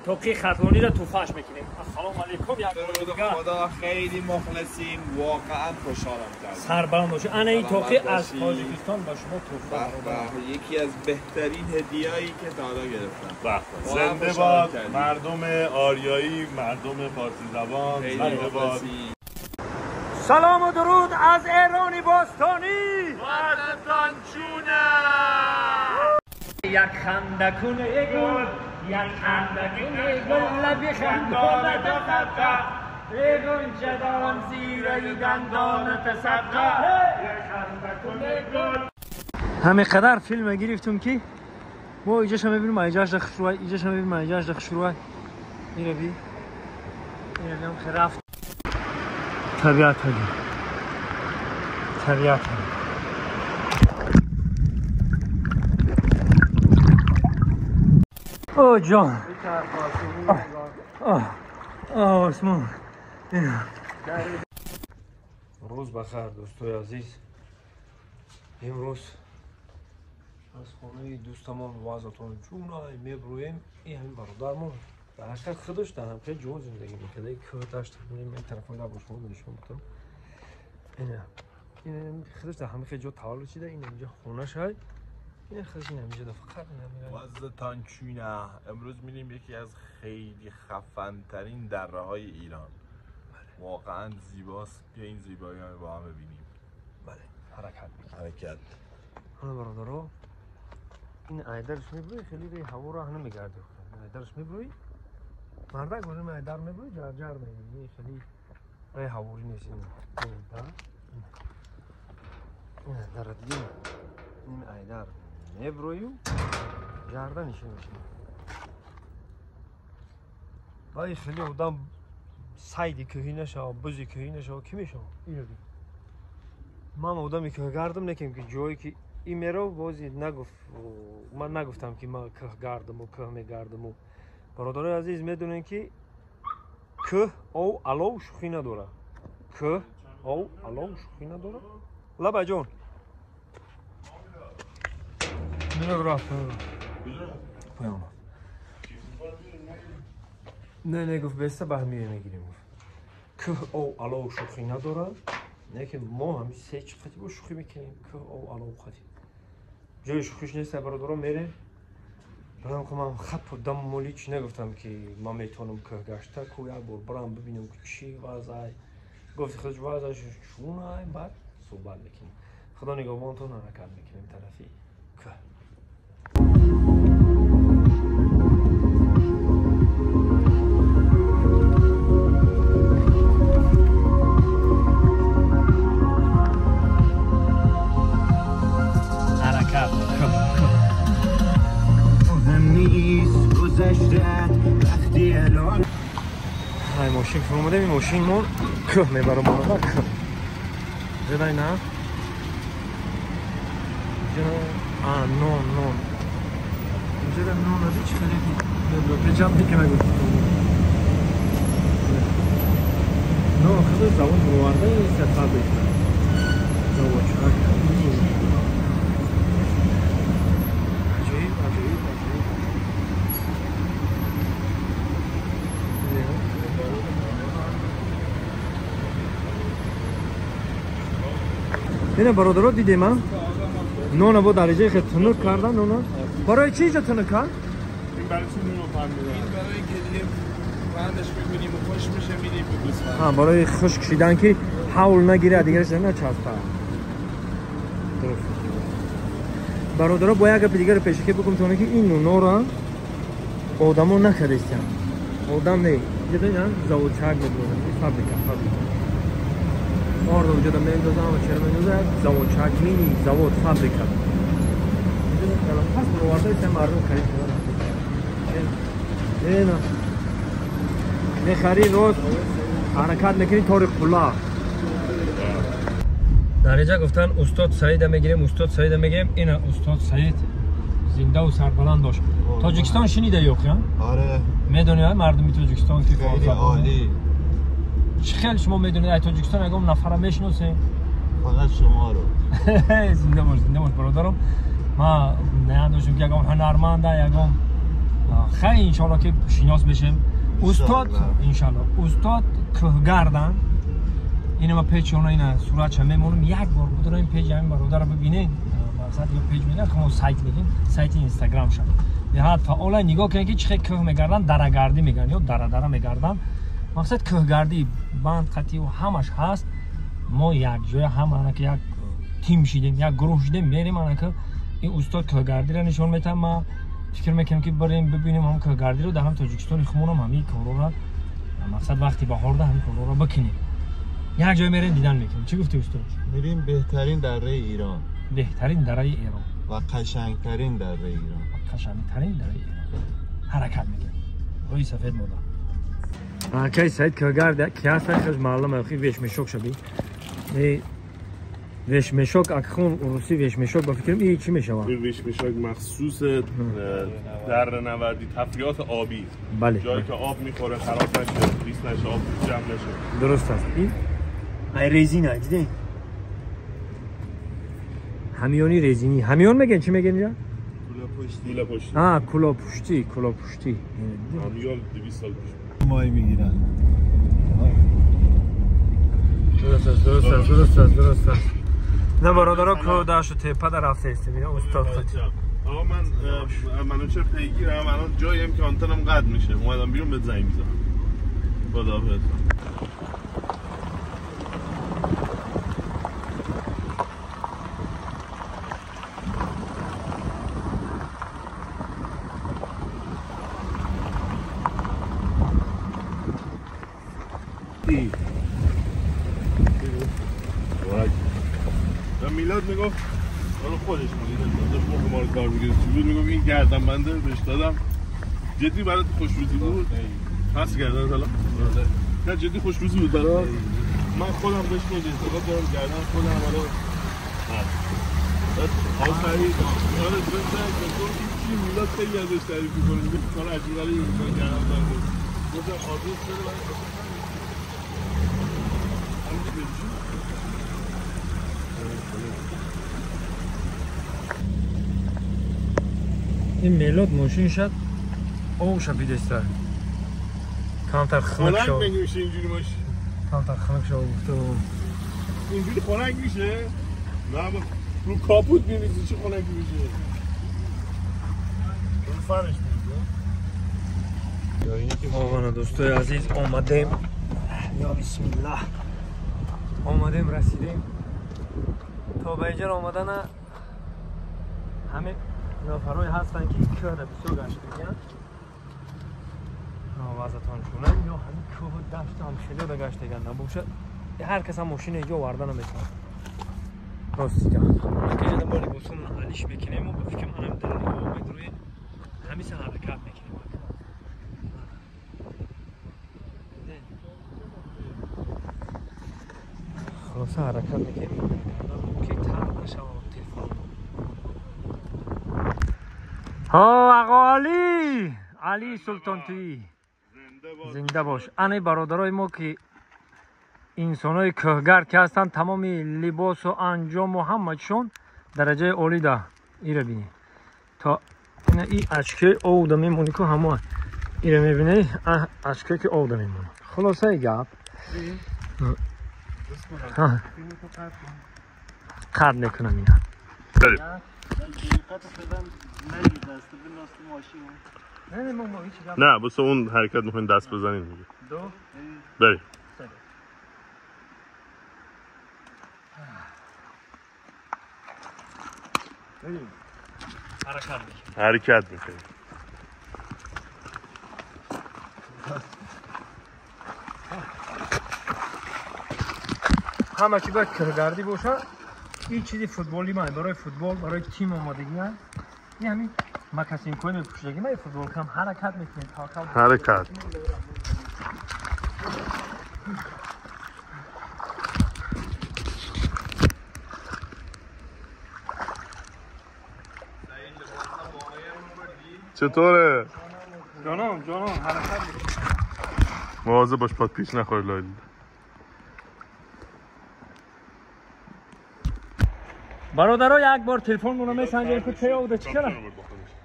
тоқи хатлонӣ ро туҳфааш мекунем. Ассалому алайкум. Як бор дигар خدا خیلی مخلصیم، واقعا خوشحالم کرد. سربلند باشید. انا این توقی از تاجیکستان با شما تحفه. یکی از بهترین هدیه‌ای که تا حالا گرفتم. زنده باد مردم آریایی، مردم فارسی زبان، زنده باد. سلام و درود از ایران باستانی. وطنتان چونه. یک خندکون گل، یک خندکون گل، لبی خندانت صدقه، ای غنچه دارم زیره دندانت صدقه، یک خندکون گل. همه قدر فیلم گرفتم که ما اینجاش هم میبینیم، اینجاش خوشروی، اینجاش هم میبینیم، اینجاش خوشروی. اینو بی، اینو هم خرافت. طبیعت هدی، طبیعت هدی. او جان، آه آه آسمان. روز بخیر دوستای عزیز. امروز از خانه دوستمان وضعتون جونای میبرویم. این همین برادرمون در حقیقت خودش در همه جو زندگی میکرده. که داشت این طرف ها با شما نشون بدم. این خودش در همه جو تولد شده. این اینجا خونه‌ش های. این خودش این اینجا فقط این وضعتان چونه. امروز میریم یکی از خیلی خفن ترین دره های ایران. بله. واقعا زیباست. بیا این زیبایی ها رو با هم ببینیم. بله حرکت میکنیم. حرکت. حالا برادرها این ایدرش میبروی خیلی روی هوا راه نمیگرده. ایدرش میبروی مردک بازم ایدر میبروی جر جر میگیری. خیلی روی هواری نیست. این این در دیگه این ایدر میبروی جرده نشه میشه. وای خیلی آدم سایدی کهی نشه، بزی کهی نشه، کی میشه؟ اینو دی. من آدمی که گردم نکیم که جایی که این میرو بازی نگفت، من نگفتم که من که گردم و که میگردم. و برادرای عزیز میدونین که که او الو شوخی نداره. که او الو شوخی نداره. لبا جون میرو رفت پایان. نه نه گفت بسته به همیه میگیریم. گفت که او الو شوخی نداره. نه که ما هم سه چی خطی با شوخی میکنیم. که او الو خطی جای شوخیش نیست. برادرم میره برام که من خپ و دم مولی چی نگفتم که من میتونم که گشته کو یک بار برام ببینم که چی وضعی. گفت خودش وضعش چونه. بعد صحبت میکنیم. خدا نگهبانتون. حرکت میکنیم طرفی که های ماشین فرو اومدیم. این ماشین مون که میبرم برادر که جدای نه جدا آ نون نون اینجا نون از چی خریدی بجام دیگه نگفت نون خود زبون برآورده این فابریکا زبون چرا عجیب عجیب عجیب. اینه برادرها دیدیم ها نون با درجه خیلی تنک کردن. نون برای چی اینجا تنک کرد؟ این برای چی نون رو پهن می‌کنن؟ این برای اینکه دیگه پهنش می‌کنیم و خشک میشه میدیم به گوسفند. ها برای خشک شدن که حول نگیره دیگرش نچسبه. درست. برادرها با یک دیگر پیشکی بگم تونه که این نونا رو آدمو نخریدن. آدم نه. دیدن زاوچاک می‌برن. فابریکا فابریکا. آرد اونجا دم میندازم و چرا میندازم زاوچاک مینی زاوت فابریکا. پس برآورده است مردم خرید کردن. نه میخری روز حرکت میکنی تاریخ پولا. در اینجا گفتن استاد سعید میگیریم، استاد سعید میگیم. این استاد سعید زنده و سربلند داشت. تاجیکستان شنیده یا نه؟ آره. میدونی مردمی تاجیکستان که خیلی عالی. چه خیلی شما میدونید از تاجیکستان اگه نفر میشناسین؟ فقط شما رو. زنده باش زنده باش برادرم. ما نه داشتم که اگه هنرمند یگم خیلی انشالله که شناس بشیم. استاد انشالله استاد کوهگردن اینو ما پیج اونا اینا صورت چه میمونم یک بار بود این پیج همین برادر رو ببینین مثلا یه پیج میگن خب سایت میگیم سایت اینستاگرام شد به فعال نگاه کنین که چه کوه میگردن دره‌گردی میگن یا دره دره میگردن مقصد کوهگردی بند قطعی و همش هست. ما یک جای هم انا که یک تیم شدیم یک گروه شدیم میریم انا که این استاد کوهگردی را نشون میتم. ما فکر میکنم که بریم ببینیم هم کوهگردی رو در هم تاجیکستان خمونم همین کارا را مقصد وقتی بهار ده همین کارا را بکنیم. یک جای میریم دیدن میکنیم. چی گفتی استاد؟ میریم بهترین دره ایران. بهترین دره ایران و قشنگترین دره ایران. قشنگترین دره ایران. حرکت میکنیم. روی سفید مونده. کی سعید کوهگرد کی هست خیلی معلومه خیلی وشمشوک شدی. وشمشوک اخون روسی وشمشوک با فکرم این چی میشه؟ این وشمشوک مخصوص دره نوردی تفریحات آبی. بله. جایی که آب میخوره خراب نشه، ریس نشه، آب جمع نشه. درست است. این ای رزینه دیدین؟ همیونی رزینی. همیون میگن چی میگن اینجا؟ کولا پشتی. کولا پشتی. آه کولا پشتی، کولا پشتی. همیون 200 سال پیش. ماهی میگیرن. درست است، درست است، درست است، درست است. نه برادرها کوه داشت تپه در رفته است. اینا استاد خط. آقا من منوچهر پیگیرم الان جایی که آنتنم قطع میشه. اومدم بیرون بهت زنگ میزنم. خداحافظ. میلاد میگفت حالا خودش میگفت داشت مخ ما رو کار میگرفت چی بود میگفت این گردن بنده بهش دادم جدی برات خوشروزی بود پس گردن حالا نه جدی خوشروزی بود برات من خودم بهش خیلی اعتقاد دارم گردن خودم حالا آخری آره چی میلاد خیلی ازش تعریف میکنه میگه کار عجیب غریبی میکنه گردن بنده گفتم آدرس بده برات این میلاد ماشین شد آب شد بیدسته کمتر خنک شد خنک میشه اینجوری ماشین کمتر خنک شد گفته اینجوری خنک میشه؟ نه رو کاپوت میریزی چه خنک میشه؟ رو فرش میریزی. آقا دوستای عزیز آمدیم یا بسم الله آمدیم رسیدیم تا به اینجا آمدن همه نفرهای هستن که کوه را بسیار گشت میگن وضعتان چونه یا همین کوه و دشت هم خیلی را گشت میگن نباشه هر کس هم ماشین اینجا آورده نمیتونه. راستی که اینجا ما لباسمون علیش میکنیم و به فکر منم در آب روی همیشه حرکت میکنیم. خلاصه حرکت میکنیم که تر نشه تلفن. ها آقا علی علی سلطان تویی زنده باش. انی برادرای ما که انسانای کوهگرد که هستن تمام لباس و انجام و همه چون درجه عالی ده. ایره بینی تا اینا این اشکه آب میمونی که همه ایره میبینی اشکه که آب میمونه. خلاصه گپ قطع میکنم اینا. نه بس اون حرکت میکنیم دست بزنیم دیگه. دو بریم. حرکت میکنیم. همه چی باید کوهگردی باشه. این چیزی فوتبالی من برای فوتبال برای تیم آمادگی من این همین مکسین کوی میپوشیدگی من فوتبال کم حرکت میکنیم. حرکت چطوره؟ جانم جانم حرکت میکنیم. مواظب باش پات پیچ نخوری لایل. برادرها یک بار تلفن مونو میسنجیم که چه آوده چی کردن؟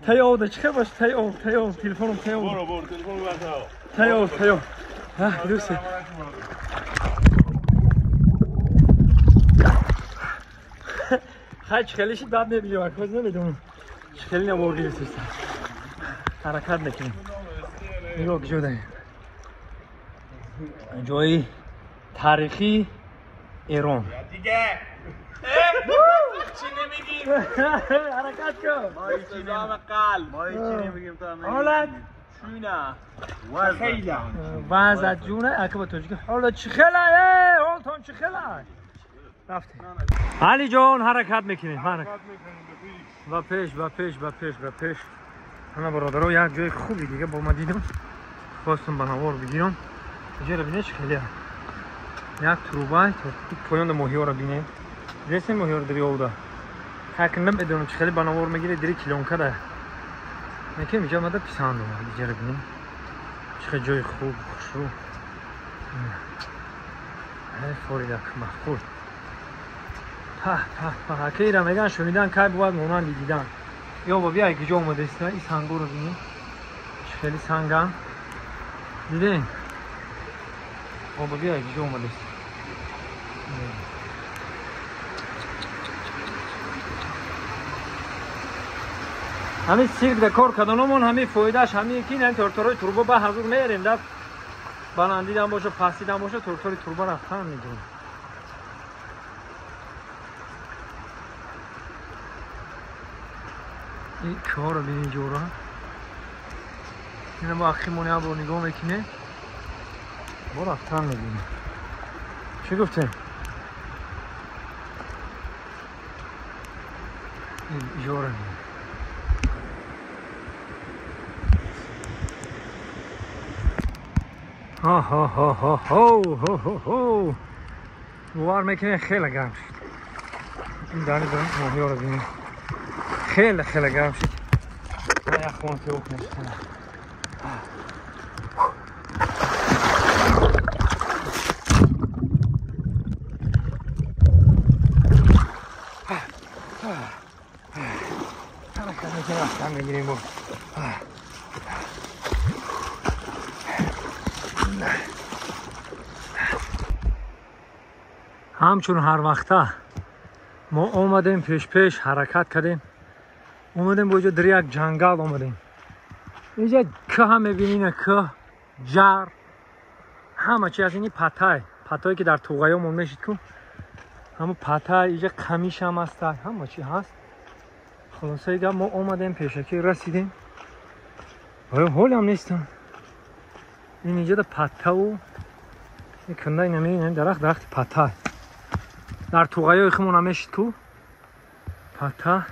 Тайовда чӣ бош, тайов, тайов, телефонум тайов. برو برو تلفن رو بردار. Тайов, тайов. Ҳа, дӯсте. Хай чӣ хеле шид баъд мебинем, акоз намедонам. Чӣ хеле навор гирифтеста. Ҳаракат мекунем. Нигоҳ куҷо даем. Ҷои таърихии Эрон. دیگه چی نمیگیم؟ ҳаракат кун. ما هیچی قلب ما هیچی نمیگیم تا هم ҳолат چونه خیلی вазъат ҷуна ака ба тоҷикӣ ҳолат чӣ хела э ҳолтон чӣ хела рафтем алиҷон ҳаракат мекунем ҳаракат ба пеш ба пеш ба пеш ба пеш ана бародаро як ҷои хуби дига бо ма дидам хостам ба навор бигирам иҷоро бинед чӣ хеле як трубай то поёнда моҳиёро бинед дидесен моҳиёро дари овда ҳак намедонам чӣ хеле ба навор мегиред дири килонкада Мекем иҷа омада писанд омад иҷаро бинем чӣ хел ҷои хуб хушрӯ форидак маъқул пах пах пах ака ира меган шунидан кай бувад монанди дидан ё ба бия киҷо омадаиста и сангоро бинем чӣ хели санган дидем оба бия киҷо омадаиста ҳамин сирк да кор карданомон ҳамин фоидааш ҳамин ки ин торторои турбо ба ҳазур мерем да баландидам боша пастидам боша тортори турбо рафтан мегирем ин кӯҳоро бинед ҷора ина мо ақимон як бор нигоҳ мекунем бо рафтан мебинем чӣ гуфтем ин ҷора бинед ҳо бовар мекунед хеле гарм шуд ин дани моҳиёро бинед хеле хеле гарм шуд яхмон тео кунед ҳаракат мекунем рафтан мегирем бо ҳамчун ҳар вақта мо омадем пешпеш ҳаракат кардем омадем бо иҷо дар як ҷангал омадем иҷа кӯҳа мебинина кӯҳ ҷар ҳама чи аст ини патай патое ки дар туғаёмон мешид ку ҳамо патай иҷа қамишам аста ҳама чи ҳаст хулосаи гап мо омадем пешакӣ расидем оё ҳолам нестам ин иҷода паттаву кунда ина мебинем дарахт дарахти паттай дар туғаёи хумона мешид ку патта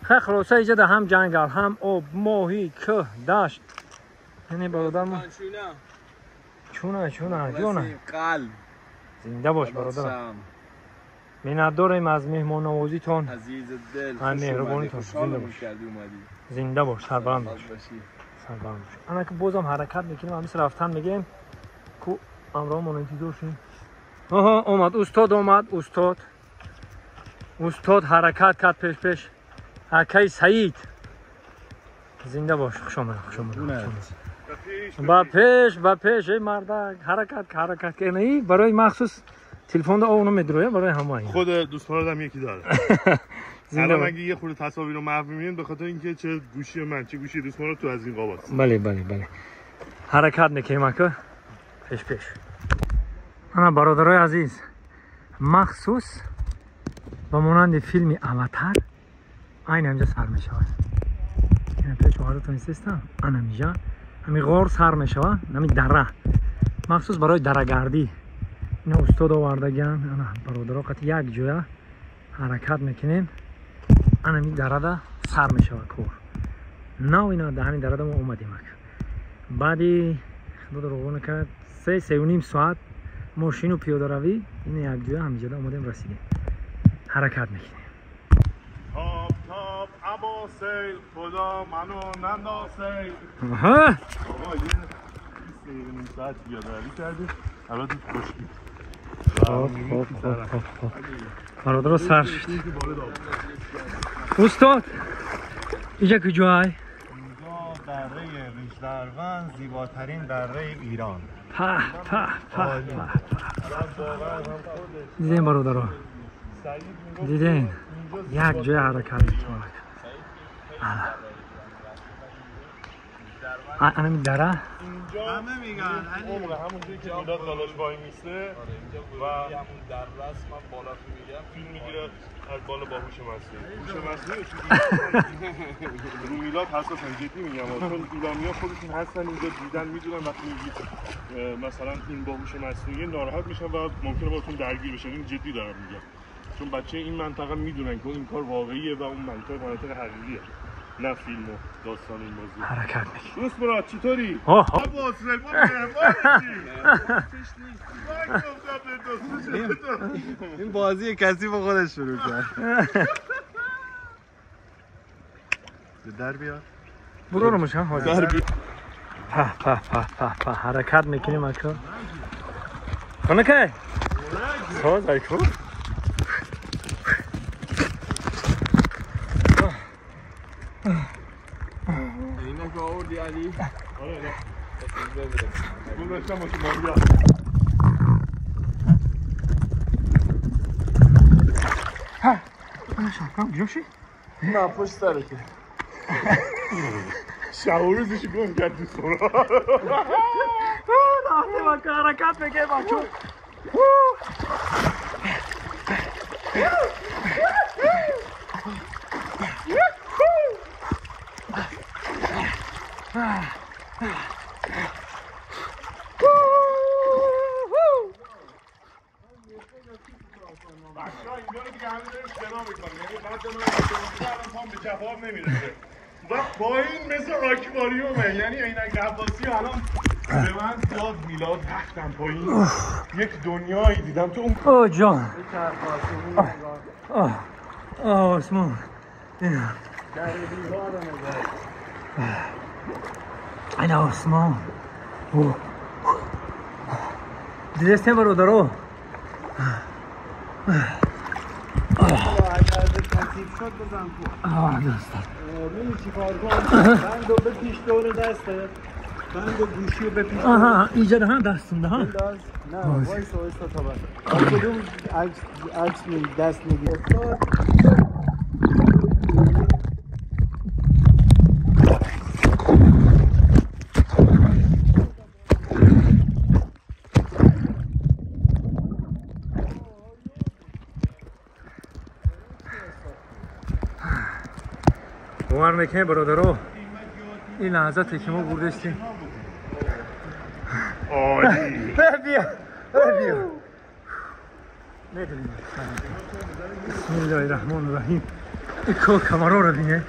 хай хулоса иҷода ҳам ҷангал ҳам об моҳӣ кӯҳ дашт яъне бародармо чуна чуна ҷона قلب зинда бош бародарам миннатдорем аз меҳмоннавозитон عزیز دل من مهربونیتون. زنده باش. کردی اومدی зинда бош сарбаланд бош باشی сарбаланд бош ана ки бозам ҳаракат мекунем ҳамис рафтан мегирем ку ҳамроҳмон интизор шем оҳо омад устод омад устод устод ҳаракат кард пеш пеш акаи саид зинда бош хуш омад хуш омад хуш омад. ба пеш ба пеш эй мардак ҳаракат ка ҳаракат ка ина и барои махсус телефонда ов намедироя барои ҳама ина. خود دوستان یکی داره зинда الان бош. اگه یه خورده تصاویر رو محو می‌بینید به خاطر اینکه چه گوشی من چه گوشی دوست رو تو از این قاباست бале бале бале ҳаракат мекунем ака пеш пеш ана бародарои азиз махсус ба монанди филми аватар айн ҳамҷа сар мешавад ина пеш овардатон истестам ана ҳамиҷа ҳами ғор сар мешавад ҳами дара махсус барои дарагардӣ ина устод овардагиан ана бародаро қати як ҷоя ҳаракат мекунем ана ҳами дарада сар мешавад кор нав ина дар ҳамин дарада мо омадем ака баъди худо роҳо накард 3-3.5 соат мошину пиёдаравӣ ина якҷоя ҳамиҷода омадем расидем ҳаракат мекунем تاب تاب ابا سیل خدا منو نندا سیل آها آقا یه 20 دقیقه نیم ساعت پیاده کردیم البته تو خشکی خب خب خب خب خب برادر سر شد استاد اینجا کجای؟ اینجا دره ریشدروند، زیباترین دره ایران. په په په په. دیدین برادرها، دیدین یک جای حرکت میکنه. همین دره همه میگن عمق همونجوری که میلاد بالاش وای میسته و همون دره است. من بالا میگم فیلم میگیره از بالا با هوش مصنوعی. هوش مصنوعی رو میلاد حساسن، جدی میگم، چون ایرانی‌ها خودشون هستن اینجا دیدن میدونن وقتی میگید مثلا این با هوش مصنوعی ناراحت میشن و ممکنه باهاتون درگیر بشن. این جدی دارم میگم، چون بچه این منطقه میدونن که این کار واقعیه و اون منطقه منطقه حقیقیه، نه فیلم و داستان این بازی. حرکت میکنی دوست مراد چطوری؟ آه این بازی کسی با خودش شروع کرد. در بیار برو رو مشان در بیار. په په په په په حرکت میکنیم اکو خونه که ساز اکو اینو آوردی علی؟ آره نه گذاشتم واسه ماریا. ها شکم گیرم شی؟ نه پشت سرته. شب و روزش گم کرد تو سورا. نه حرکت بگه بچه. بچه‌ها اینجا رو دیگه همه داریم شنا می‌کنیم، یعنی بعد من الان پام به جواب نمیرسه و پایین مثل آکواریومه، یعنی عینک عباسی الان به من داد میلاد. رفتم پایین یک دنیایی دیدم تو اون. اوه جان، آه آه آسمان، این آسمان دیدستیم برادرو. اگر کثیف شد بزن تو. آه دوستان می‌دونی چی کار کن؟ بندو بپیش دور دسته، بندو گوشی رو بپیش. آها اینجا هم دستم ده ها. نه وایسا وایسا تا بعد کدوم عکس دست میگیری. باور میکنه برادرو این لحظه که ما برداشتیم. عالی. بیا بیا میدونیم. بسم الله الرحمن الرحیم. کو کمرو رو بینه.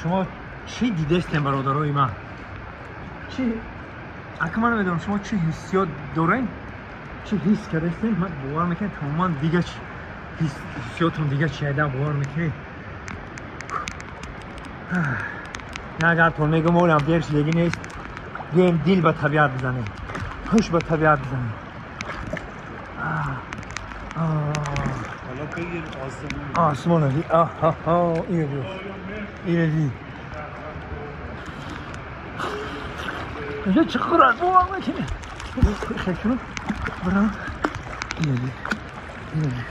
شما چی دیدستین برادرای من؟ چی؟ اگه من نمیدونم شما چه حسیات دارین؟ چه حس کردستین؟ من باور میکنم تماما دیگه چی حسیاتون دیگه چی هده باور میکنید؟ نه اگر تو میگم اولم درش دیگه نیست. بیایم دل به طبیعت بزنیم، خوش به طبیعت بزنیم. حالا بگیر آسمون، آسمون رو آه آه آه اینو بیا، اینو بیا. اینجا چه خورد باور میکنه؟ خیلی کنم برم اینو بیا، اینو بیا.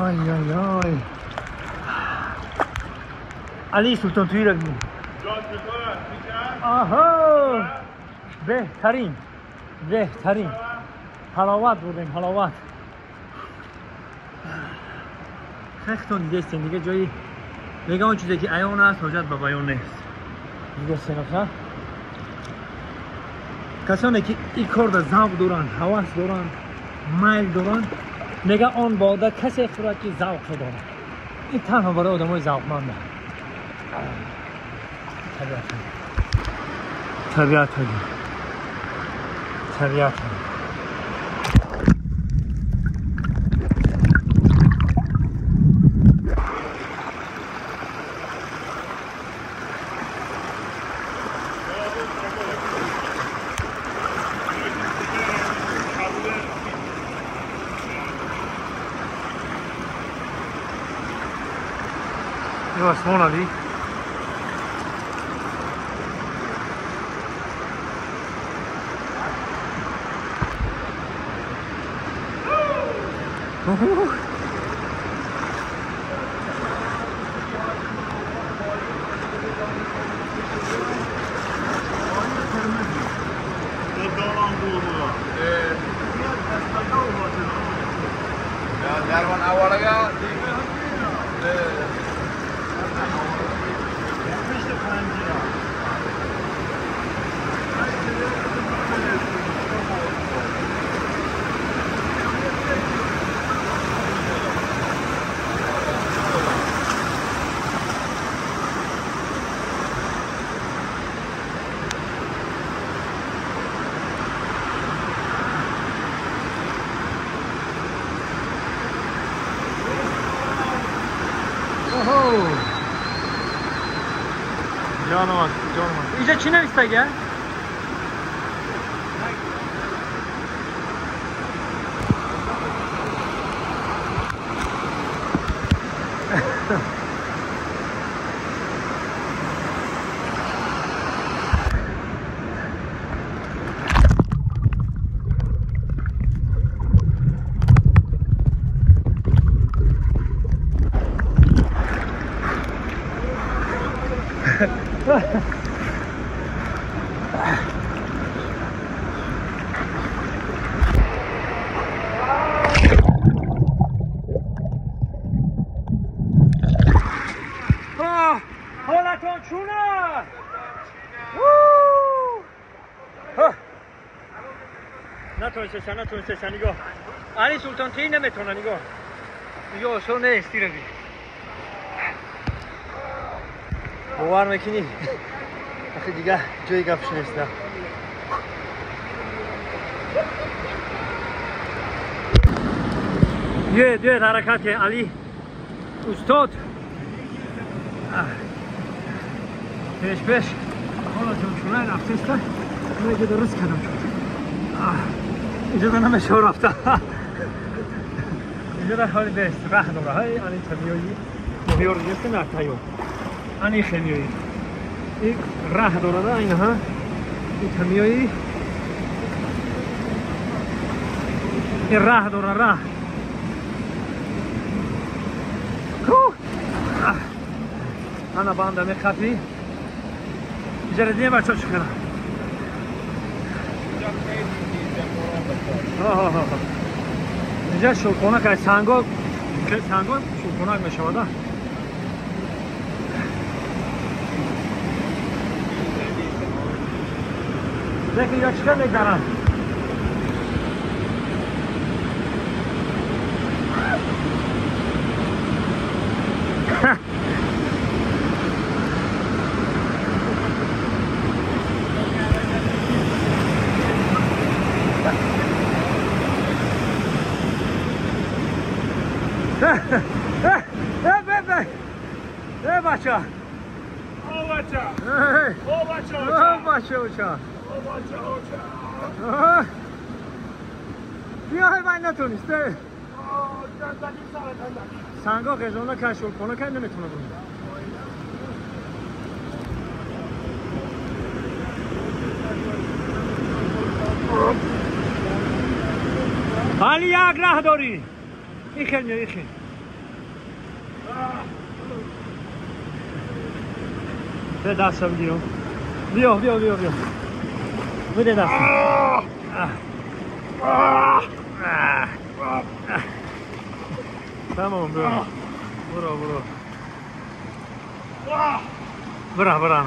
ай ай ай علی سلطان توی را ببین. آها بهترین بهترین حلاوت بردیم حلاوت. خیلی دیدستین دیگه جایی دیگه اون چیزی که عیان است حاجت به بیان نیست. دیدستین آخه کسانی که این کار در ذوق دارن، هوس دارن، میل دارن، میگه آن باده کسی خورد که ذوق داره. این تنها برای آدمای ذوقمنده. طبیعت طبیعت طبیعت. آسمان علی جانم جانم اینجا چی نوشته گه؟ حالتان چونه؟ نتونسته نتونسته نگاه علی سلطان تی نمیتونه نگاه نگاه آسان نیست تیره بی باور میکنی آخه دیگه جای گپش نیست. یه دوی حرکت علی استاد پیش پیش حالا جون چونه رفته است من اینجا درست کردم شد اینجا نمیشه رفته اینجا در حال بیست ره داره های علی طبیعی مهیار دیگه نه تایو انی خمیایی این ره داره اینها این طبیعی این ره داره ره انا بانده میخفی اینجا دیدیم بچه ها چی کنم اینجا شلپونک از سنگا سنگا شلپونک میشود. دیگه اینجا چیکار میکنن؟ بچه او بچه او بچه او بچه اوچا او بچه اوچا بیا من نتونسته سنگا قزانه که شلپانه که نمیتونه بونده. علی یک ره داری این خیلی میای این خیلی به دستم گیرم. بیا بیا بیا بیا. بده دستم. تمام برو. برو برو. برو برو.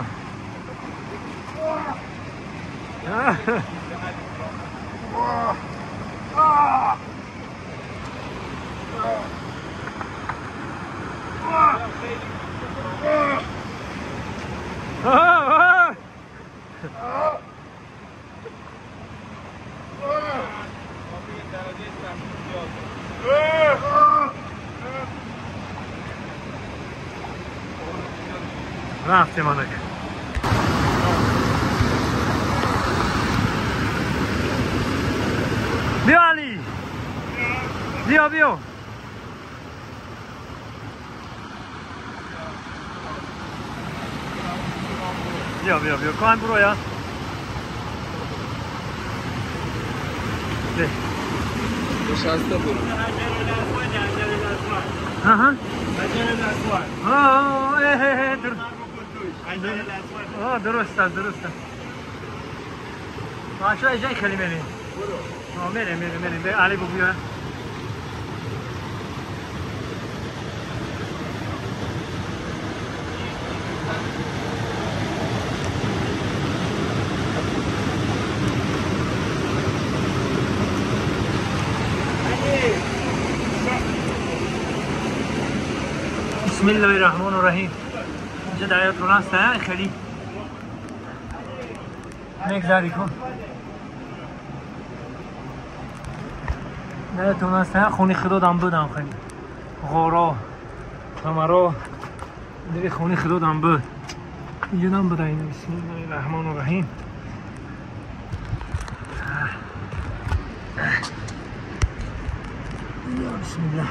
رفتیم آنک. بیا علی، بیا بیا. بیا بیا بیا کن برو یا. نشسته برو. ها ها. آه درست است درست است. بچه‌ها اجای خیلی میریم. آه میریم میریم میریم. به علی بگو بیا. بسم الله الرحمن الرحیم. اینجا دریاتون هست خیلی نگذاری کن. دریاتون هست خونی خدا دم بودم خیلی غارا کمرا دیگه خونی خدا دم بود. اینجا دم بوده. این بسم الله الرحمن الرحیم. بسم الله.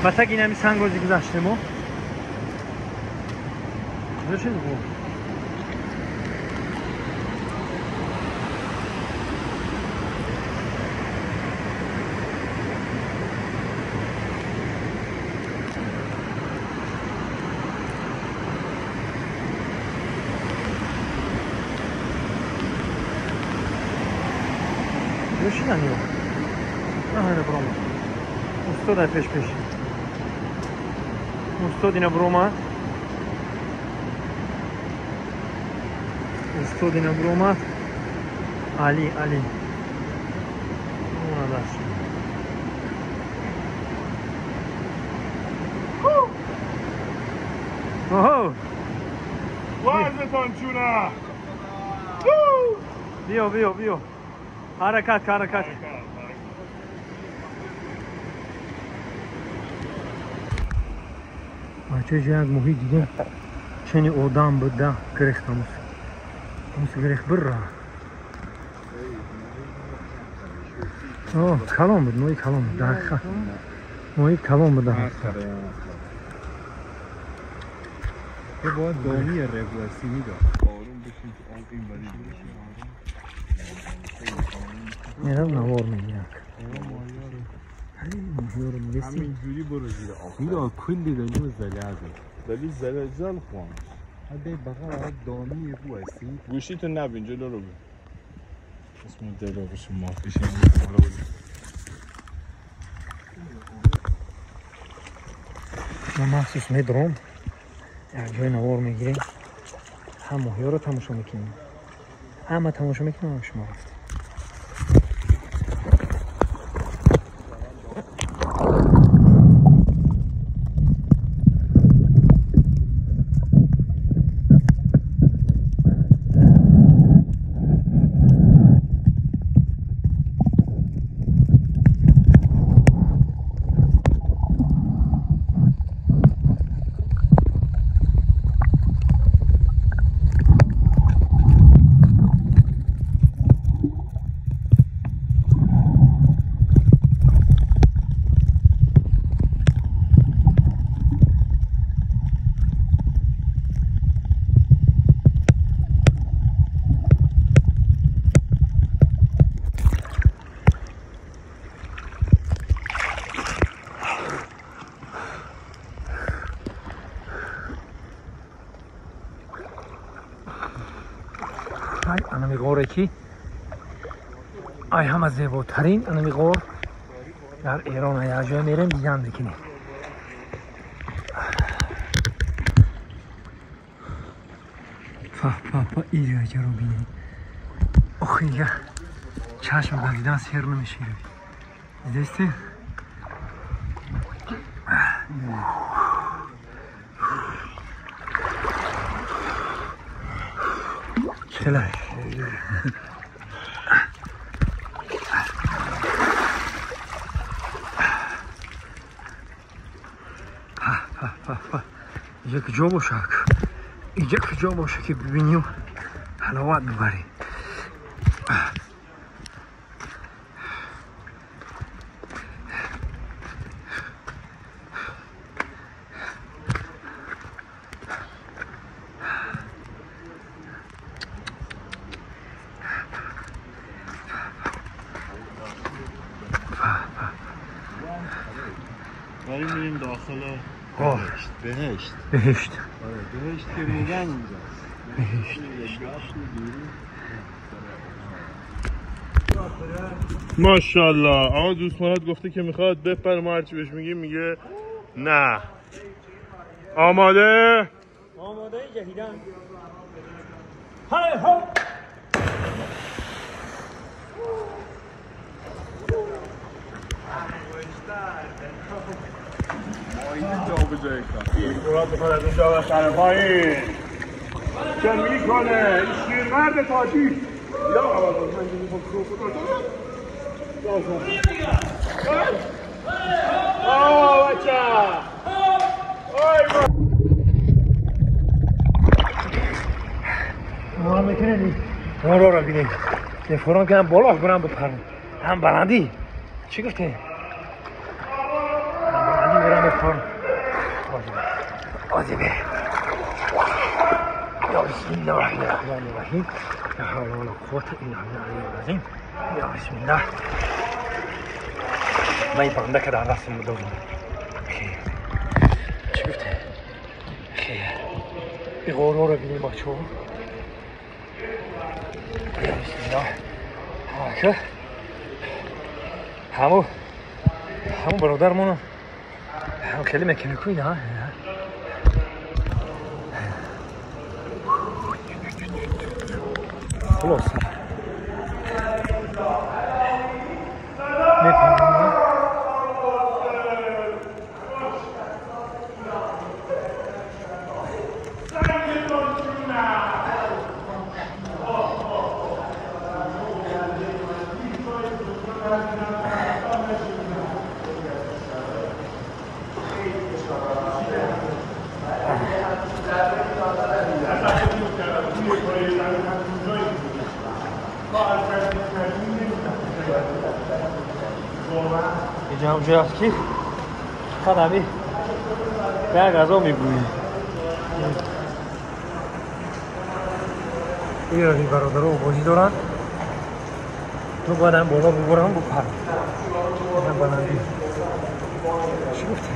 بسک این همی سنگازی گذشته ما کجا شد بود؟ کجا شدن یا؟ نه نه برام استاد پیش پیش استاد اینا برومد. استاد اینا برومد. علی علی اومد. اوه وزنتان چونه. بیا بیا بیا. حرکت حرکت. بچه یک محیط دیدم چنی آدم بود ده گرخت هموس هموس گرخت بر آه کلام بود موی کلام بود دقیقا موی کلام بود دقیقا. یه باید دامی رگواسی میداد. آروم بشین که آب این بری میرم نوار میگیرم. همینجوری برو زیر آب. میداد کلی دلیل زله ازه. دلیل زله زل خوان. هده بغل دامی رگواسی. گوشی تو نبین جلو رو بین. اسم دلو بشه مافیش این رو بین. من مخصوص میدرم یک جای نوار میگیریم هم ماهی رو تماشا میکنیم همه تماشا میکنیم هم شما رفتیم. Анами ғоре ки ай ҳама зеботарин анами ғор дар Эрон як ҷой мерем дидан мекунем. Па иҷа ро бинед. Ох, иҷа чашм ба дидан сер намешавад. Дидасте? Хеле иҷа куҷо бошад? Иҷа куҷо бошад ки бибинем, ҳаловат бибарем. داریم میریم داخل بهشت. بهشت. بهشت. آره بهشت که میگن اینجاست. بهشت. ماشاءالله آقا دوست مراد گفته که میخواد بپره، ما هرچی بهش میگیم میگه نه. آماده؟ آماده جهیدن. های ها. مراد میخواد از اونجا بپره پایین. چه میکنه؟ این شیرمرد تاجیک. یا آقا من آه بچه ما میتونیم ما رو بینیم یه که هم بالا برم بپرم هم بلندی چی گفتی؟ هم بلندی برم بپرم. آزیبه یا بسم الله الرحمن الرحیم لا حول ولا قوة الا بالله العظیم. یا بسم الله. من این بنده که در دستم بود چی گفته؟ خیلی این غورا رو بینیم بچه ها. یا بسم الله. همو همو برادرمونو هم خیلی مکنیکوی نه خلاص میپرم. اینجا همونجایی هست که فقط همی به غذا میبویی. ایرانی برادرها بازی دارن. تو باید هم بالا ببرم بپرم هم بلندی. چی گفتی؟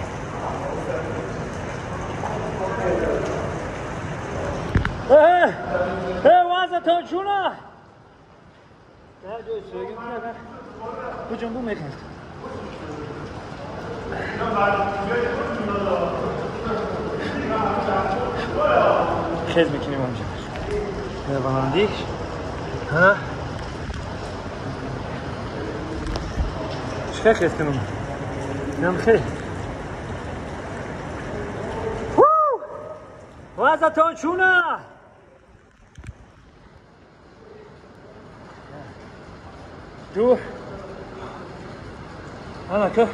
اه وضعتان چونه؟ در جای سوگی میکنه بجنبو میخواد. خیز میکنیم اونجا بلندی. ها چه خیز کنم؟ نم خیلی وضعتان چونه؟ دو انا که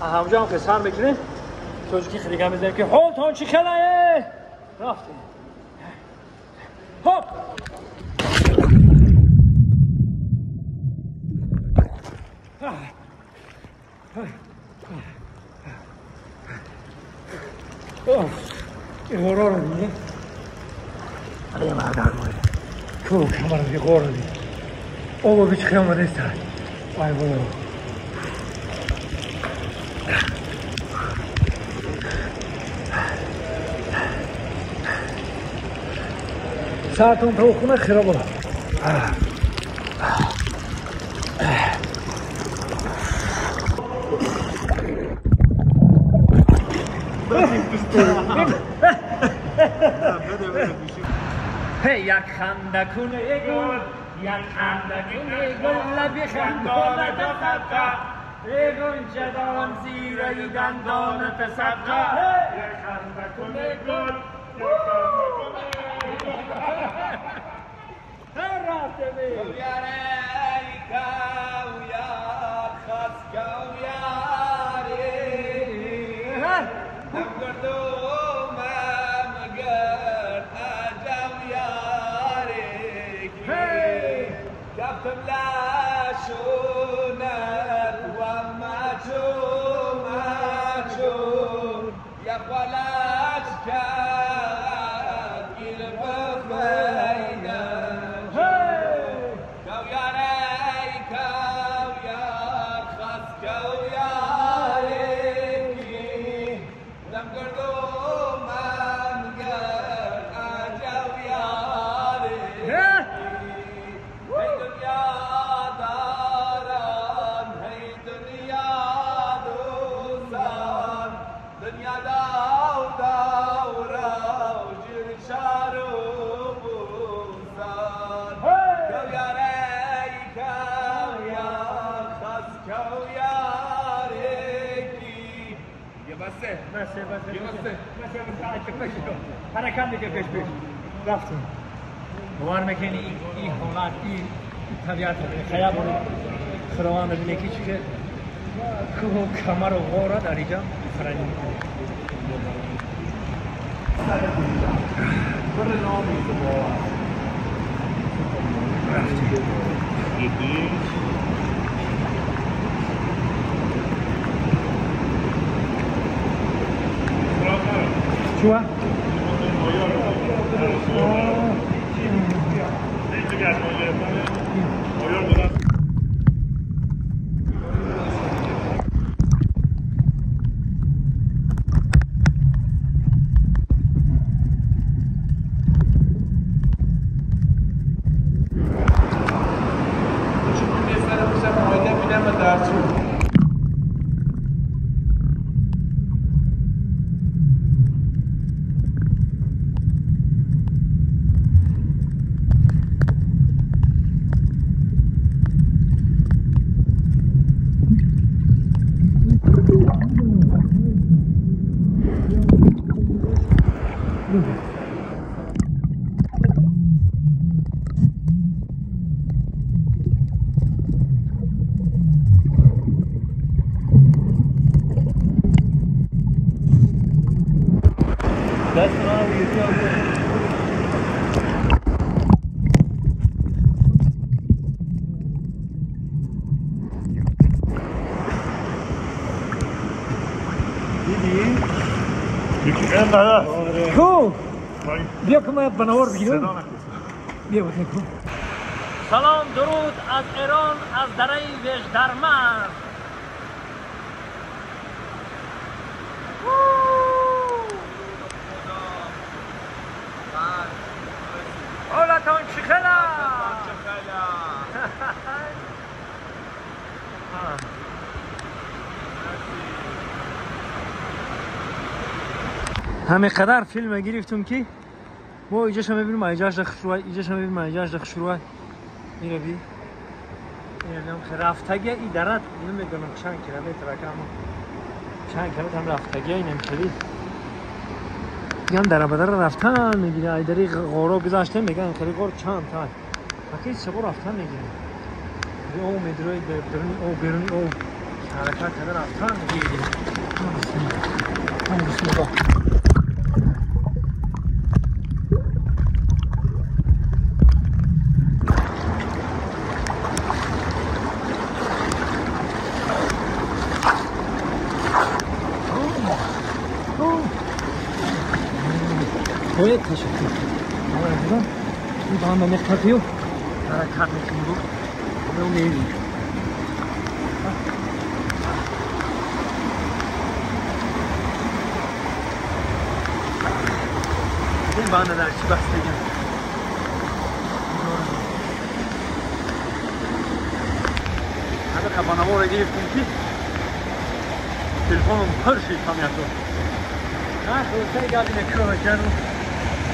همونجا هم که سر میکنیم توجکی خیلی گم میزنیم که حالتان چی خلایه رفتیم. هپ این غورا رو دیگه علی مردم کو کمر دیگه غور رو دیگه او بیچ خیلی آمده است. آی بابا ساعتون تو خونه خراب بود. یک خنده کنه گل، یک خنده کنه گل، لبی خندانه تصدقه، ای گنجه دارم زیره دندانه تصدقه، یک خنده کنه گل، یک خنده کنه گل. رفته بی حرکت دیگه پیش پیش رفتیم. باور میکنی این حالت، این طبیعت خیابون خداوند ببینه که چی که کوه و کمر و غاره در اینجا فرانی میکنه. رفتیم. چوه؟ کو بیا که من بنوار بگیرم. بیا بکن. سلام درود از ایران، از دره وژدرمن. حالتان چه خلا؟ همه قدر فیلم گرفتم که ما اینجاش میبینیم، اینجاش خوشروه، اینجاش میبینیم، اینجاش خوشروه. اینو بی اینم رفتگی این درد نمیدونم چند کیلومتر کم چند کیلومتر هم رفتگی اینم خیلی میگم در بدر رفتن میگیره. ای دری غارو گذاشته میگن خیلی غار چند تا فقط چه رفتن میگیره. او میدروی درون او بیرون او حرکت کرده رفتن میگیره. بسم الله. خیلی تشکر. این با هم مقطعیو حرکت میکنیم رو میریم. این بانه در چی بحث بگم؟ Ба навора гирифтем ки телефоном пур шид ҳамято. Хулосаи гап ина кӯҳакану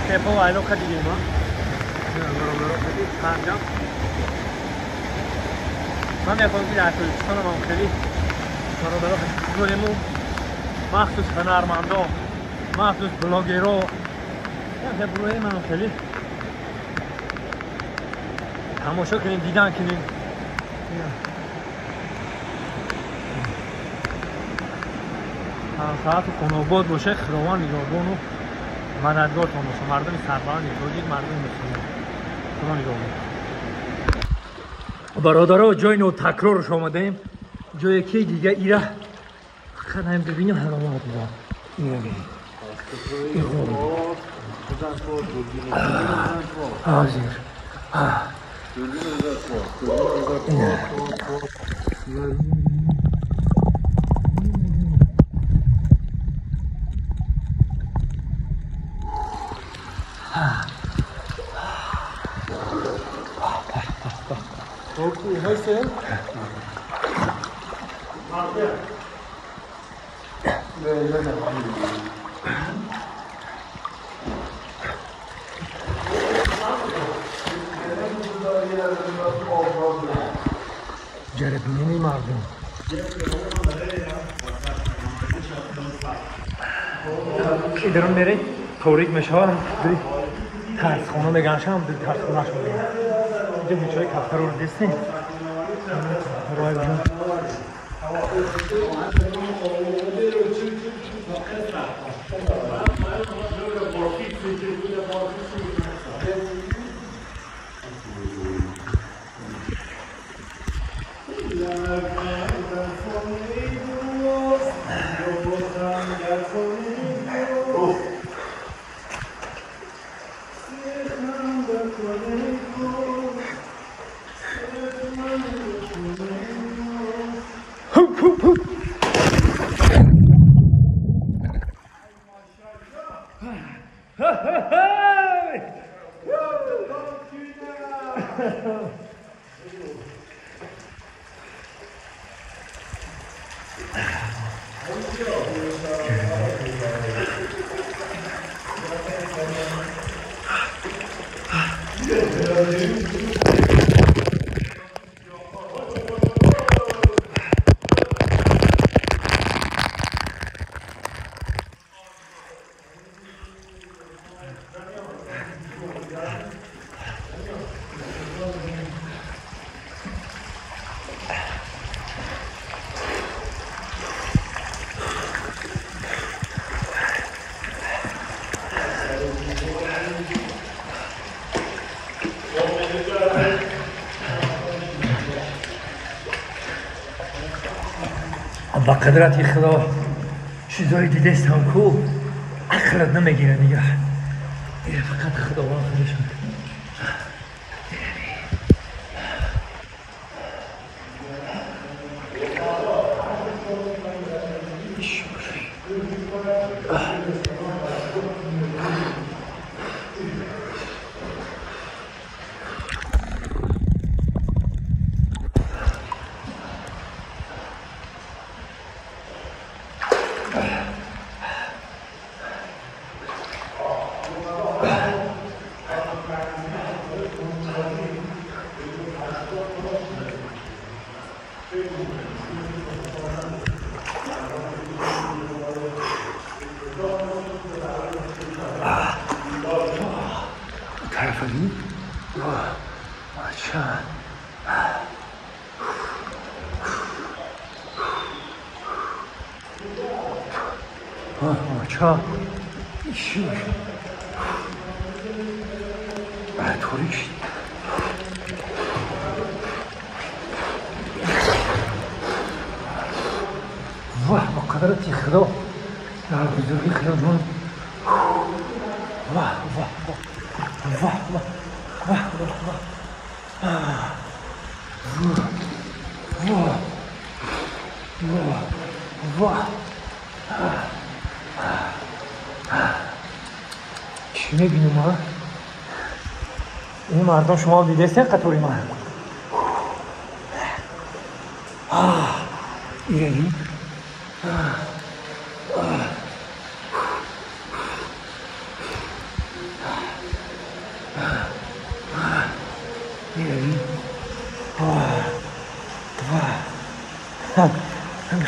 тепа айлоқа дидем, бародаро, сарҷам. Ман мехоҳам ки дар Тоҷикистонам ҳам хеле бародаро бигзорему, махсус ҳунармандо, махсус блогеро бурои ману хеле тамошо кунем, дидан кунем. Саату хонобод боше, Худованд нигаҳбону мададгортон боша, мардуми сарбаланди тоҷик, мардуми мусулмон, Худо нигаҳбон. Бародаро, ҷои нотакрорш омадаем, ҷое ки дига ира фақат ҳам бибинем, ҳаловат меда. Ира бибин, ҳозир. Ҷарабинини мардум ки дарун мере, торик мешавад, тарсхона меганшам, тарсхонаш меган. Инҷа бечои кафтаро дистем. Рой бана. Hup, hup, hup. Ба қудрати Худо, чизое дидестам ку ақлат намегирад дига. Фақат Худованд худашон. طرف چا تاریک. واه، با قدرت خدا، در بزرگی خدا جون. واه واه واه واه واه واه واه واه واه واه. چی میبینیم ما؟ این مردم شما دیدستین قطوری من. Ираги. Ираги. Два.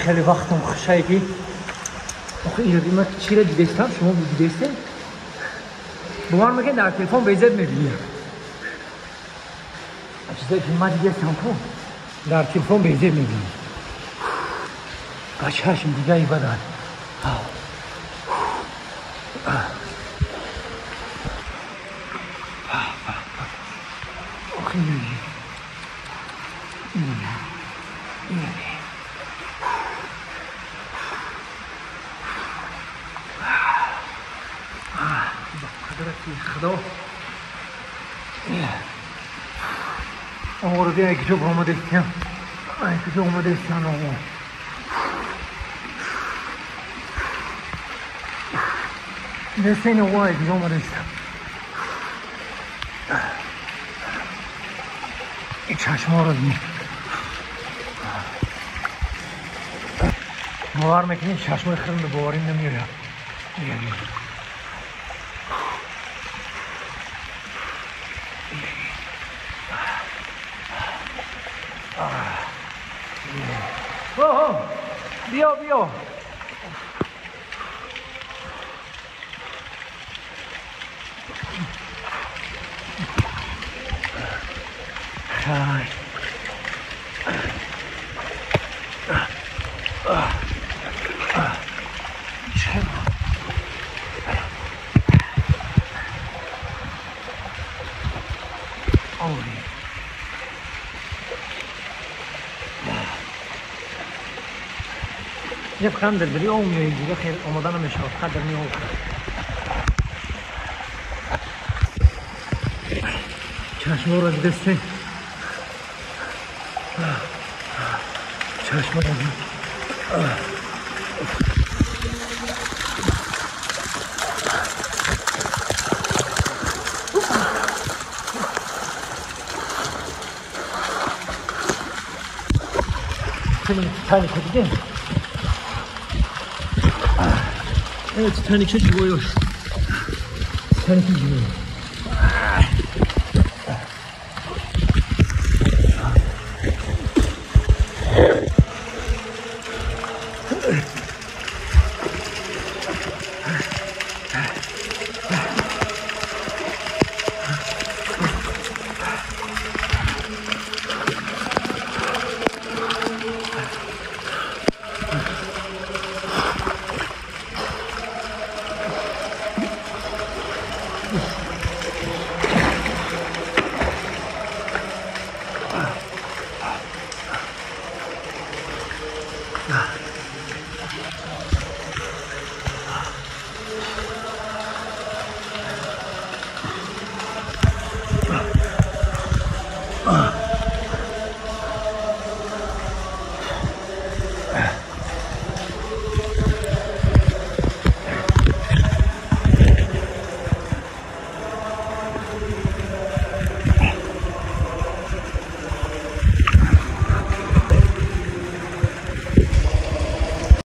Хеле вақтам хушае ки охи ираги ман чира дидестам, шумо дидестем? Бовар мекунед дар телефон безеб мебинем. Чизое ки ман дидестам ку дар телефон безеб мебинем. Ба чашм дигаи бадан. Охи ираги. Ираги. Ираги. Худо оғо бия киҷо омадестиям, ай киҷо омадестиям оғо. Нестен оғо, ай киҷо омадестиям. Чашморо бин. Бовар мекунед чашмои худам ба боварим намеояд. Биё, биё. Фақат дар дарё об меояд, дига хел омода намешавад, фақат дар об. Чашморо дидестем. Чашморо дид. Титанико дидем? Титаник живой. Титаник живой.